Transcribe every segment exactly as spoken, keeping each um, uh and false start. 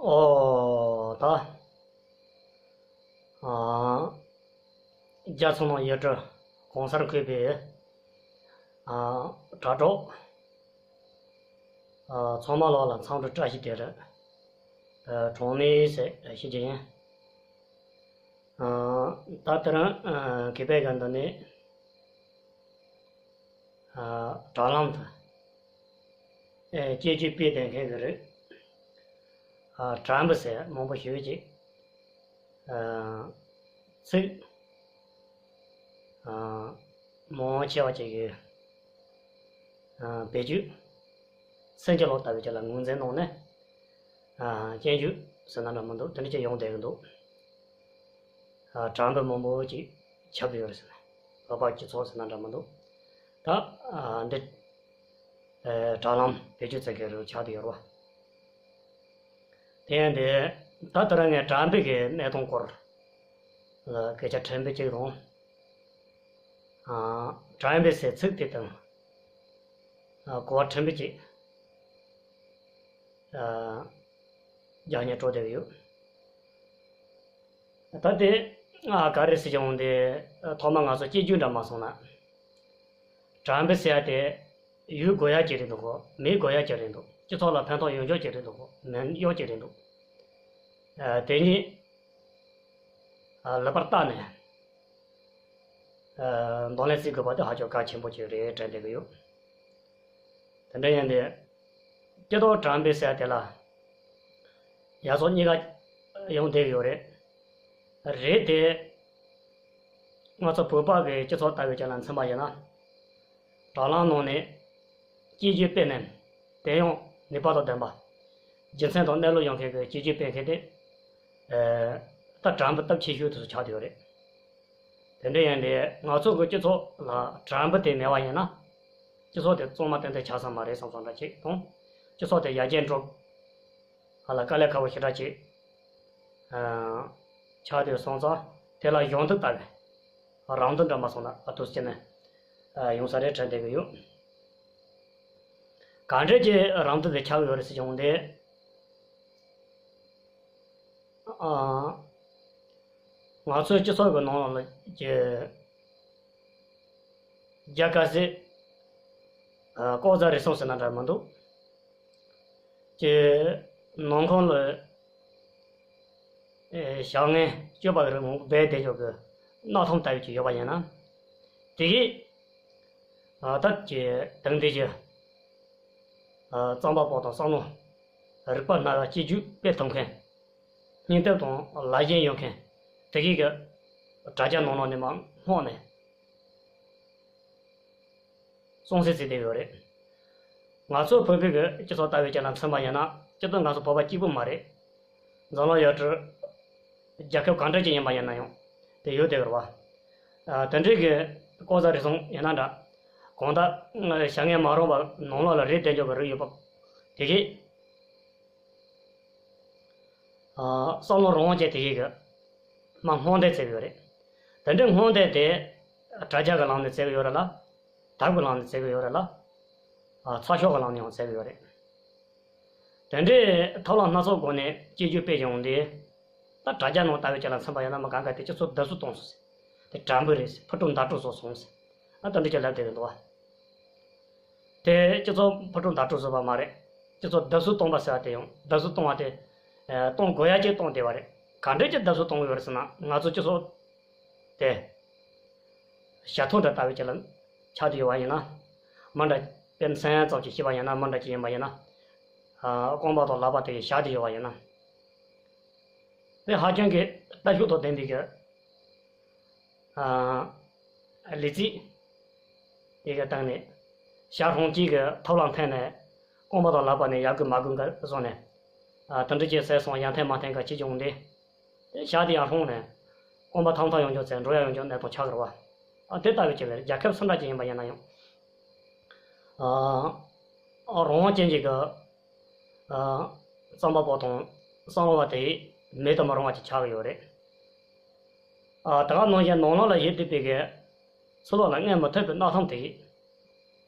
ཨོ་ད། ཨ། རྒྱ་ཚོ་ནང་ཡུལ་གྲུ་གོང་སར་འཁོད་པའི་ཨ་དྲ་གྲོགས་ཨ་ཚང་མ་ལོག་ལ་འཚམས་འདྲི་བཀྲ་ཤིས་བདེ་ལེགས། ཨ་གྲངས་མེད་ཟེར་ཞུ་རྒྱུ་ཡིན། ཨ་ད་དེ་རིང་ཨ་གི་པའི་ག་འདི་ནས་ཨ་དྲ་ལམ་དུ་ཨེ་སྐད་ཅིག་དཔེ་དེ་མཁན་གི་རིགས་ཨ་དྲ་འབུ་ཟེར་མང་པོ་ཞིག་ཅིག་ཨ་ཚིག་ཨ་མང་ཆེ་བ་ཅིག་གི་ཨ་བེད་སྤྱོད་སེམས་ཅན་ལོག་ལྟ་བུ་ཅིག་ལ་ངོས་འཛིན་གནང་ནས་ཨ་སྐྱོན་བརྗོད་ཟེར་ན་འདྲ་མི་འདུག་དེ་འདྲ་ཅིག་ཡོང་བསྡད་གི་འདུག་ཨ་དྲ་འབུ་མང་པོ་ཅིག་ཁྱབ་ཡོད་རེད་ཟེར་ནས་བོད་པ་སྤྱི་ཚོགས་ཟེར་ན་འདྲ་མི་འདུག་ད་ཨ་འདི་ཨ་དྲ་ལམ་བེད་སྤྱོད་བྱེད་མཁན་རུ་ཆགས་བསྡད་ཡོད་རེད་བ། དེ་ཡང་དེ་ད་ལྟ་རང་ངས་དྲ་འབུ་གི་གནས་སྟངས་སྐོར་ལ་སྐད་ཆ་ཕྲན་བུ་གཅིག་དང་། ཨ་དྲ་འབུ་ཟེར་ཚིག་དེ་དང་ཨ་གོ་བ་ཕྲན་བུ་གཅིག་ཨ་རྒྱག་སྙིང་བྲོ་བསྡད་ཡོད། ད་དེ་ཨ་ག་རེ་ཟེར་ཀྱང་དེ་ཐོག་མ་ང་ཚོ་སྐྱེ་རྒྱུད་འདྲ་མ་སོང་ན། དྲ་འབུ་ཟེར་ཡ་དེ་ཡོད་དགོས་ཡ་ཅིག་རེད་འདུག་གོ་མེད་དགོས་ཡ་ཅིག་རེད་འདུག་སྤྱི་ཚོགས་ལ་ཕན་ཐོགས་ཡོང་ཕྱོགས་ཅིག་རེད་འདུག་གོ་མེད་ཕྱོགས་ཅིག་རེད་འདུག་ཨ་དེ་གཉིས་ཨ་ལེགས་པར་བརྟགས་ནས་ཨ་གདོང་ལེན་བྱེད་དགོས་པ་དེ་ཧ་ཅང་གལ་ཆེན་པོ་ཅིག་རེད་དྲན་བསྡད་ཀྱི་ཡོད། དེ་འདྲ་ཡིན་དུས་སྤྱི་ཚོགས་དྲ་འབུ་ཟེར་དེ་ལ་ཡ་ཚོགས་གཉིས་ཀ་ཡོང་བསྡད་ཡོད་རེད། རེད་དེ། ང་ཚོ་བོད་པ་གི་སྤྱི་ཚོགས་ལྟ་བུའི་ཆ་ལ་མཚོན་པ་ཡིན་ན། དྲ་ལམ་ནང་ནས་སྐྱེས་རྒྱུད་སྤེལ་ནས་དེ་ཡང་ནུས་པ་དང་ལྡན་པ། རྒྱུ་མཚན་དང་གནས་ལུགས་ཡོད་མཁན་གྱི་སྐྱེས་རྒྱུད་སྤེལ་མཁན་དེ། ད་དྲ་འབུ་སྟོབས་ཆེ་ཤོས་དེ་ཚོ་ཆགས་བསྡད་ཡོད་རེད། དེ་འདྲ་ཡིན་དུས་ང་ཚོ་གི་སྤྱི་ཚོགས་ལ་དྲ་འབུ་དེ་མེད་པ་ཡིན་ན། སྤྱི་ཚོགས་དེ་གཙང་མ་ཏན་ཏན་ཆགས་ས་མ་རེད་བསམ་བསམ་འདྲ་ཅིག་དང་། སྤྱི་ཚོགས་དེ་ཡར་རྒྱས་འགྲོ་ཧ་ལ་དཀའ་ལས་ཁག་པོ་ཞེ་དྲག་ཅིག་ཨ་ཆགས་བསྡད་སོང་ཙང་དེ་ལ་གཞོགས་འདེགས་ལྟ་བུའི་རང་འདོད་འདྲ་མ་སོང་ན་ཨ་ཐུགས་རྗེ་ཆེ་ནས་ཨ་ཡོང་ས་རེད་དྲན་བསྡད་ཀྱི་ཡོད། ག་འདྲས་ཀྱི་རང་འདོད་དེ་ཆགས་ཡོད་རེད་ཟེར་བྱུང་སྟེ། ཨ། ང་ཚོའི་སྤྱི་ཚོགས་ཀྱི་ནང་ལ་གྱི་རྒྱ་གར་སྲིད་ཨ་ལྐོག་ཟ་རུལ་སུངས་ཟེར་ན་འདྲ་མི་འདུག་ཀྱི་ནང་ཁོངས་ལ་ཨེ་བྱ་ངན་སྤྱོད་པ་རིགས་མང་པོ་སྦས་བསྡད་ཆོག་གི་གནའ་ཐང་ལྟ་བུ་ཅིག་ཡོད་པ་ཡིན་ན། དེ་གིས་ཨ་ད་ཀྱི་དེང་དུས་ཀྱི་ཨ་རྩམ་པ་པོ་དང་བསམ་བློ་རིག་པ་སྣ་ཁ་སྐྱེ་རྒྱུ་སྤེལ་ཐུབ་མཁན། སྙིང་སྟོབས་དང་ལ་ཞེན་ཡོད་མཁན་དེ་གིས་ཀྱི་དྲ་རྒྱ་ནང་ལོགས་ནས་མར་སྔོག་ནས་གསུང་བཤད་བྱས་བསྡད་ཡོད་རེད། ང་ཚོ་བོད་པའི་གི་སྤྱི་ཚོགས་ལྟ་བུའི་ཆ་ལ་མཚོན་པ་ཡིན་ན་སྤྱིར་བཏང་ང་ཚོ་བོད་པ་གཅིག་པུ་མ་རེད། འཛམ་གླིང་ཡུལ་གྲུ་རྒྱལ་ཁབ་གང་འདྲ་ཅིག་ཡིན་པ་ཡིན་ན་ཡང་དེ་ཡོད་བསྡད་ཡོད་རེད་བ། ཨ་དེ་འདྲའི་གི་ལྐོག་ཟ་རུལ་སུངས་ཡིན་ན་འདྲ། གང་ལྟར་བྱ་ངན་མ་རུངས་པ་ནང་ལོགས་ལ་རེད་བསྡད་འཇོག་གི་རིགས་ཡོད་པ་དེ་གིས། ཨ་བསམ་བློ་རང་དབང་ཅན་དེ་གིས་གི་མར་སྔོག་འདོན་བྱེད་ཀྱི་ཡོད་རེད། དེ་འདྲའི་སྔོག་འདོན་དེ་དྲ་རྒྱ་གི་ལམ་ནས་བྱེད་ཀྱི་ཡོད་རེད་ལ། དེབ་ཀྱི་ལམ་ནས་བྱེད་ཀྱི་ཡོད་རེད་ལ། ཨ་ཚགས་ཤོག་གི་ལམ་ནས་ཡང་བྱེད་ཀྱི་ཡོད་རེད། དེ་འདྲའི་ཐབས་ལམ་སྣ་ཚོགས་སྒོ་ནས་སྐྱེ་རྒྱུ་སྤེལ་ཡོང་དུས། ད་དྲ་རྒྱ་ནང་ལྟ་བུའི་ཆ་ལ་མཚོན་པ་ཡིན་ན་མི་གང་ག་དེ་སྤྱི་ཚོགས་བསྡུ་གསོག་གཏོང་སོང་ཟེར། དེ་དྲ་འབུ་རེད་ཟེར། ཕུ་དཀྲུག་མདའ་དཀྲུག་བཟོ་སོང་ཟེར། ཨ་ད་འདི་ཅིག་ལབ་བསྡད་ཀྱི་འདུག་བ། དེ་སྤྱི་ཚོགས་ཕུ་དཀྲུག་མདའ་དཀྲུག་བཟོ་བ་མ་རེད། སྤྱི་ཚོགས་བསྡུ་གསོག་གཏོང་བ་ཟེར་བ་དེ་ཡང་བསྡུ་གསོག་གཏོང་བ་དེ། ཨ་གཏོང་དགོས་ཡ་ཅིག་གཏོང་བསྡད་པ་རེད། ག་འདྲས་ཀྱི་བསྡུ་གསོག་གཏོང་གི་ཡོད་རེད་ཟེར་ན་ང་ཚོ་སྤྱི་ཚོགས་དེ། ཞྭ་ཐོ་འདྲ་ལྟ་བུའི་ཆ་ལ་ཆགས་བསྡད་ཡོད་པ་ཡིན་ན། མི་འདྲ་དཔེར་ན་མཚན་ཙམ་ཞིག་བཤད་པ་ཡིན་ན་མི་འདྲ་ཅིག་ཡིན་པ་ཡིན་ན། ཨ་རྐང་པ་དང་ལག་པ་དེ་གིས་བཞག་བསྡད་ཡོད་པ་ཡིན་ན། དེ་ཧ་ཅང་གི་ལྟ་ཞོག་དང་ལྡན་པའི་གི་ཨ་ལས་ཚིག་དེ་གི་སྟེང་ནས་ཞྭ་སྲུང་སྤྱད་གི་ཐབས་ལ་འཐེན་ནས་རྐང་པ་དང་ལག་པ་ནས་ཡར་དགོས་མར་དགོས་འགའ་བཟུང་ནས། ཨ་དེ་འདྲ་ཅིག་བྱས་སོང་ཡར་འཐེན་མར་འཐེན་འགའ་བྱེད་བྱུང་སྟེ། དེ་ཞྭ་དེ་ཡར་སྲུང་ནས་རྐང་པ་ཐམ་ཐམ་ཡོང་ཆོག་ཚེ་འགྲོ་ཡ་ཡོང་ཆོག་གནས་སྟངས་ཆགས་ཀྱི་རེད་བ། ཨ་དེ་ལྟ་བུའི་ཆ་ལ་རྒྱལ་ཁབ་སུ་འདྲ་ཅིག་ཡིན་པ་ཡིན་ན་ཡང་། ཨ་རང་དབང་ཅན་གྱི་གི་ཨ་རྩམ་པ་པོ་དང་བསམ་བློ་བ་དེ་མེད་དུ་མི་རུང་བ་ཅིག་ཆགས་ཀྱི་ཡོད་རེད། ཨ་ད་ག་ནང་བཞིན་ནང་ལོགས་ལ་ཡོད་བསྡད་པའི་གི་ཚུར་ལོག་ལ་རྔོ་མི་ཐུབ་པའི་གནའ་ཐང་དེ་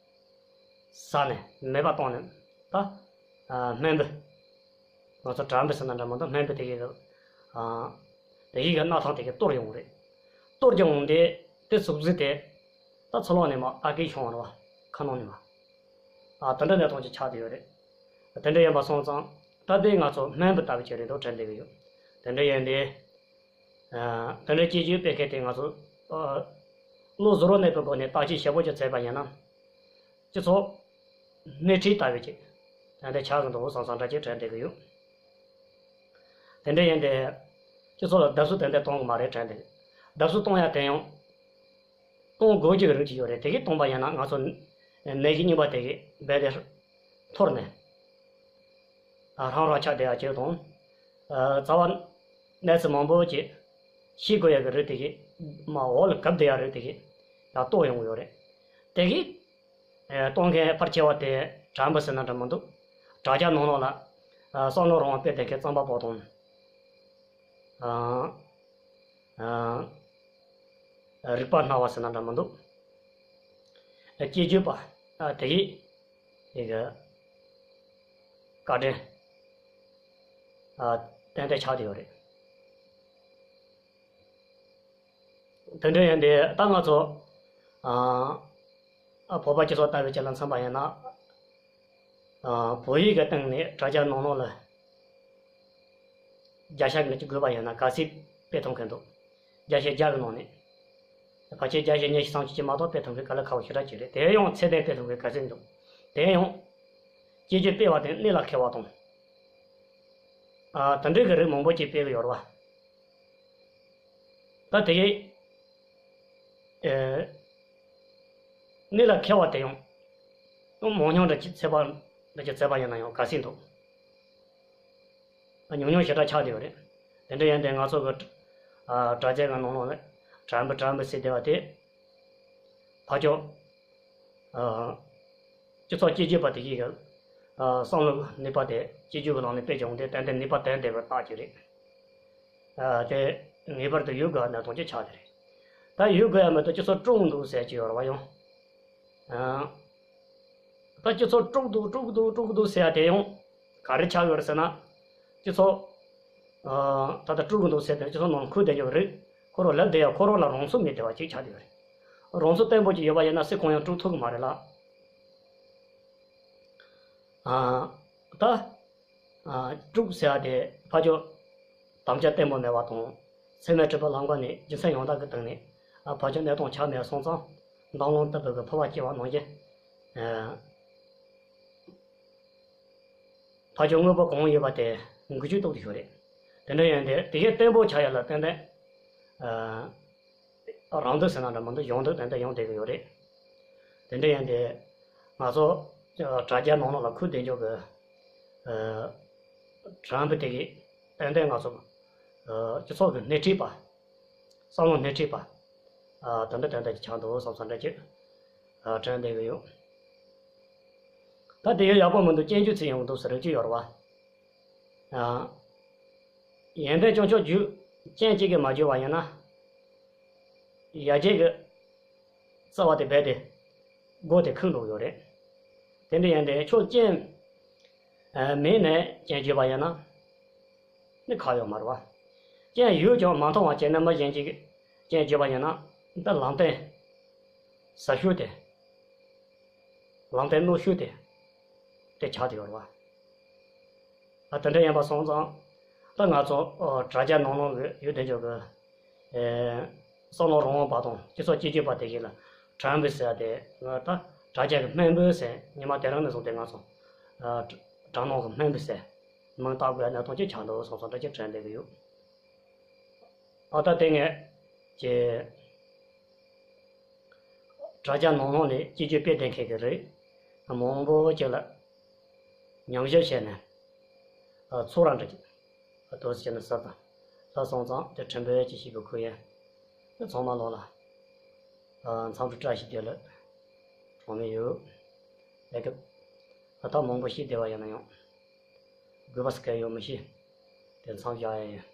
ཟ་ནས་མེད་པ་བཏང་ནས་ད་ཨ་སྨན་པ་ ང་ཚོ་དྲན་པ་ཟེར་ན་འདྲ་མི་འདུག་སྨན་པ་དེ་གིས་ཨ་དེ་གིས་གི་སྣ་ཐང་དེ་གིས་གཏོར་ཡོང་རེད། གཏོར་ཀྱང་འོང་དེ་དེ་ཟུག་ཟིག་དེ་ད་ཚུར་ལོག་ནས་མ་ཨ་ཀའི་ཤོང་བ་རེད་བ། ཁ་ནང་ནས་མ། ཨ་དེ་འདྲ་གནས་སྟངས་ཅིག་ཆགས་བསྡད་ཡོད་རེད། དེ་འདྲ་ཡིན་པ་སོང་ཙང་ད་དེ་ང་ཚོ་སྨན་པ་ལྟ་བུ་ཅིག་རེད་འདུག་དྲན་བསྡད་ཀྱི་ཡོད། དེ་འདྲ་ཡིན་དེ། ཨ་དེ་འདྲ་སྐྱེ་རྒྱུ་སྤེལ་མཁན་དེ་ང་ཚོ་ཨ་བློ་གཟུ་བོར་གནས་པའི་སྒོ་ནས་བརྟག་དཔྱད་ཞིབ་པོ་ཅིག་བྱས་པ་ཡིན་ན། སྤྱི་ཚོགས་སྣེ་ཁྲིད་ལྟ་བུ་ཅིག་ད་ལྟ་ཆགས་ཀྱི་འདུག་བསམ་བསམ་འདྲ་ཅིག་དྲན་བསྡད་ཀྱི་ཡོད། དེ་འདྲ་ཡིན་ཏེ། སྤྱི་ཚོགས་ལ་བརྡབ་གསིག་ཏན་ཏན་གཏོང་གི་མ་རེད་དྲན་ཏེ། བརྡབ་གསིག་གཏོང་ཡ་དེ་ཡང་གཏོང་དགོས་ཀྱི་རིགས་ཅིག་ཡོད་རེད། དེ་གས་གཏོང་པ་ཡིན་ན་ང་ཚོ་ནད་གཞི་རྙིང་པ་དེ་གས་རྦད་དེ་འཐོར་ནས་ཧྲང་ཧྲང་ཆགས་བསྡད་ཡ་ཅིག་དང་། རྩ་བ་གནས་ཚུལ་མང་པོ་ཅིག་ཤེས་དགོས་ཡ་གི་རིགས་དེ་གས་མ་འོག་ལ་གབ་བསྡད་ཡ་རིགས་དེ་གས་ཡང་གཏོར་ཡོང་གི་ཡོད་རེད། དེ་གས། ཨེ་གཏོང་མཁན་ཕལ་ཆེ་བ་དེ་དྲན་པ་ཟེར་ན་འདྲ་མི་འདུག་དྲ་རྒྱ་ནང་ལོགས་ལ་ཨ་བསམ་བློ་རང་དབང་སྤེལ་བསྡད་མཁན་རྩོམ་པ་པོ་དང་། ཨ་ཨ་རིག་པ་སྣང་བ་ཟེར་ན་འདྲ་མི་འདུག་ཨ་སྐྱེ་བརྗོད་པ་ཨ་དེ་ཡིས་དེ་གི་བཀའ་དྲིན་ཨ་ཏན་ཏན་ཆགས་བསྡད་ཡོད་རེད། དེ་འདྲ་ཡིན་དུས་ད་ང་ཚོ་ཨ་ཨ་བོད་པ་སྤྱི་ཚོགས་ལྟ་བུ་ཅིག་ལ་མཚོན་པ་ཡིན་ན། ཨ་བོད་ཡིག་གི་སྟེང་ནས་དྲ་རྒྱ་ནང་ལོགས་ལ་བརྒྱ་ཆ་གི་ཅིག་བགོས་པ་ཡིན་ན་ག་ཚོད་སྤེལ་ཐུབ་མཁན་འདུག་བརྒྱ་ཆ་བརྒྱ་གི་ནང་ནས་ཕལ་ཆེར་བརྒྱ་ཆ་ཉི་ཤུ་ཙམ་ཅིག་མ་གཏོགས་སྤེལ་ཐུབ་མཁན་དཀའ་ལས་ཁག་པོ་ཞེ་དྲག་ཅིག་རེད། དེ་ཡང་ཚད་ལྡན་སྤེལ་ཐུབ་མཁན་ག་ཚོད་འདུག་དེ་ཡང་སྐྱེ་བརྗོད་སྤེལ་བ་དེ་གནད་ལ་འཁེལ་བ་དང་། ཨ་དེ་འདྲའི་གི་རིགས་མང་པོ་ཅིག་སྤེལ་གི་ཡོད་རེད་བ། ད་དེ་གའི་ཨེ་གནད་ལ་འཁེལ་བ་དེ་ཡང་མང་ཉུང་འདྲ་ཅིག་ཚད་པ་འདྲ་ཅིག་བྱས་པ་ཡིན་ན་ཡང་ག་ཚོད་འདུག་ཉུང་ཉུང་ཞེ་དྲག་ཆགས་བསྡད་ཡོད་རེད། དེ་འདྲ་ཡིན་དུས་ང་ཚོ་གི་ཨ་དྲ་རྒྱ་གི་ནང་ལོགས་ནས་དྲན་པ་དྲན་པ་ཟེར་བསྡད་པ་དེ་ཕར་ཕྱོགས་ཨ་སྤྱི་ཚོགས་སྐྱེ་བརྗོད་པ་དེ་གིས་ཨ་བསམ་བློ་ནུས་པ་དེ་སྐྱེ་བརྗོད་ཀྱི་ལམ་ནས་སྤེལ་བྱུང་སྟེ་ཏན་ཏན་ནུས་པ་ལྡན་བསྡད་པར་བརྟག་གི་རེད། ཨ་དེ་ངེས་པར་དུ་ཡོད་དགོས་གནད་དོན་ཅིག་ཆགས་བསྡད་རེད། ད་ཡོད་དགོས་ཡ་མ་གཏོགས་སྤྱི་ཚོགས་དཀྲུགས་འདུག་ཟེར་གྱི་ཡོད་རེད་བ་ཡང་། ཨ་ད་སྤྱི་ཚོགས་དཀྲུགས་འདུག་དཀྲུགས་འདུག་དཀྲུགས་འདུག་ཟེར་ཡ་དེ་ཡང་ག་རེ་ཆགས་ཡོད་རེད་ཟེར་ན། སྤྱི་ཚོགས་ཨ་ད་ལྟ་དཀྲུགས་འདུག་ཟེར་ཏེ་སྤྱི་ཚོགས་ནང་འཁོད་བསྡད་ཡོད་རེད། ཁོ་རང་ལབ་བསྡད་ཡ་ཁོ་རང་ལ་རང་ཚུགས་མེད་བསྡད་པ་ཅིག་ཆགས་བསྡད་ཡོད་རེད། རང་ཚུགས་བརྟན་པོ་ཅིག་ཡོད་པ་ཡིན་ན་སུས་གང་ཡང་དཀྲུགས་ཐུབ་ཀྱི་མ་རེད་ལ། ཨ་ད་ཨ་དཀྲུགས་ཟེར་ཡ་དེ་ཕར་ཕྱོགས་དམ་བཅའ་བརྟན་པོ་མེད་པ་དང་། སེམས་ནད་གྲིབ་པ་ལངས་པ་ནས་རྒྱུ་མཚན་ཡང་དག་གི་སྟེང་ནས་ཨ་ཕར་ཕྱོགས་གནས་སྟངས་ཆགས་མེད་སོང་ཙང་མདང་ལམ་ལྟ་བུ་གི་ཕོར་པ་སྐྱེ་བ་ནང་བཞིན། ཨ་ཕར་ཕྱོགས་དངོས་པོ་གང་ཡོད་པ་དེ་འགུལ་སྐྱོད་ཏོག་ཏོག་ཡོད་རེད། དེ་འདྲ་ཡིན་དུས་དེ་གས་བརྟན་པོ་ཆགས་ཡ་ལ་ཏན་ཏན་ཨ་རང་འདོད་ཟེར་ན་འདྲ་མི་འདུག་གཞན་འདོད་ཏན་ཏན་ཡོང་བསྡད་ཀྱི་ཡོད་རེད། དེ་འདྲ་ཡིན་དུས་ང་ཚོ་དྲ་རྒྱ་ནང་ལོགས་ལ་འཁོད་བསྡད་འཇོག་གི་ཨ་དྲན་པ་དེ་གས་ཏན་ཏན་ང་ཚོ་ཨ་སྤྱི་ཚོགས་ཀྱི་སྣེ་ཁྲིད་པ། བསམ་བློ་སྣེ་ཁྲིད་པ། ཨ་དེ་འདྲ་དེ་འདྲ་ཅིག་ཆགས་འདུག་བསམ་བསམ་འདྲ་ཅིག་ཨ་དྲན་བསྡད་ཀྱི་ཡོད། ད་དེ་ཡང་ཡག་པོ་མི་འདུག་སྐྱོན་བརྗོད་ཚིག་ཡོང་འདུག་ཟེར་རེ་ཅིག་ཡོད་རེད་བ། ཨ་ཡོན་ཏན་སྐྱོན་ཆོག་བརྗོད་སྐྱོན་གཅིག་གིས་མ་བརྗོད་པ་ཡིན་ན། ཡར་རྒྱས་ཀྱི་རྩ་བ་དེ་རྦད་དེ་སྒོ་དེ་ཁུག་འགྲོ་གི་ཡོད་རེད། དེ་འདྲ་ཡིན་དུས་ཁྱོད་སྐྱོན་ཨ་མེད་ནས་སྐྱོན་བརྗོད་པ་ཡིན་ན། ནི་ཁག་ཡོད་མ་རེད་བ། སྐྱོན་ཡོད་ཀྱང་མ་མཐོང་བ་བྱས་ན་མི་གཞན་གྱིས་སྐྱོན་བརྗོད་པ་ཡིན་ན་འདི་ལམ་སྟོན་ཟབ་ཤོས་དེ། ལམ་སྟོན་རྣོ་ཤོས་དེ། དེ་ཆགས་བསྡད་ཡོད་རེད་བ། ཨ་དེ་འདྲ་ཡིན་པ་སོང་ཙང་ད་ང་ཚོ་ཨ་དྲ་རྒྱ་ནང་ལོགས་ཀྱི་ཡུལ་དེ་འཇོག་གི་ཨེ་བསམ་བློ་རང་དབང་པ་དང་སྤྱི་ཚོགས་སྤྱི་སྤྱོད་པ་དེ་གས་ལ་དྲན་པ་ཟེར་ཡ་དེ་ང་ད་དྲ་རྒྱ་གི་སྨན་པ་ཟེར་ཉི་མ་དེ་རིང་ནས་བཟུང་སྟེ་ང་ཚོ་ཨ་དྲ་ནང་གི་སྨན་པ་ཟེར་མིང་བཏགས་དགོས་ཡ་གནད་དོན་ཅིག་ཆགས་འདུག་བསམ་བསམ་འདྲ་ཅིག་དྲན་བསྡད་ཀྱི་ཡོད། ཨ་ད་དེ་ངས་ཀྱི་དྲ་རྒྱ་ནང་ལོགས་ནས་སྤྱི་སྤྱོད་སྤེལ་བསྡད་མཁན་གྱི་རིགས་མང་པོ་ཅིག་ལ་ཉམས་ཞིབ་བྱས་ནས་ཨ་ཚོར་བ་འདྲ་ཅིག་ཨ་དོ་ཟེར་ནས་ཟེར་དང་ལྷག་སོང་ཙང་དེ་དྲན་པའི་ཅིག་ཞིག་གི་ཁུལ་ཡིན། ཚང་མ་ལོག་ལ་ཨ་འཚམས་འདྲི་བཀྲ་ཤིས་བདེ་ལེགས་གྲངས་མེད་ཡོད། ལས་སྐབས་ཨ་ད་མང་པོ་ཞིག་བསྡད་པ་ཡིན་ན་ཡང་དགོས་པ་ཟེར་མཁན་ཡོད་མི་ཤེས། དེ་མཚམས་བཞག་ཡ་ཡིན།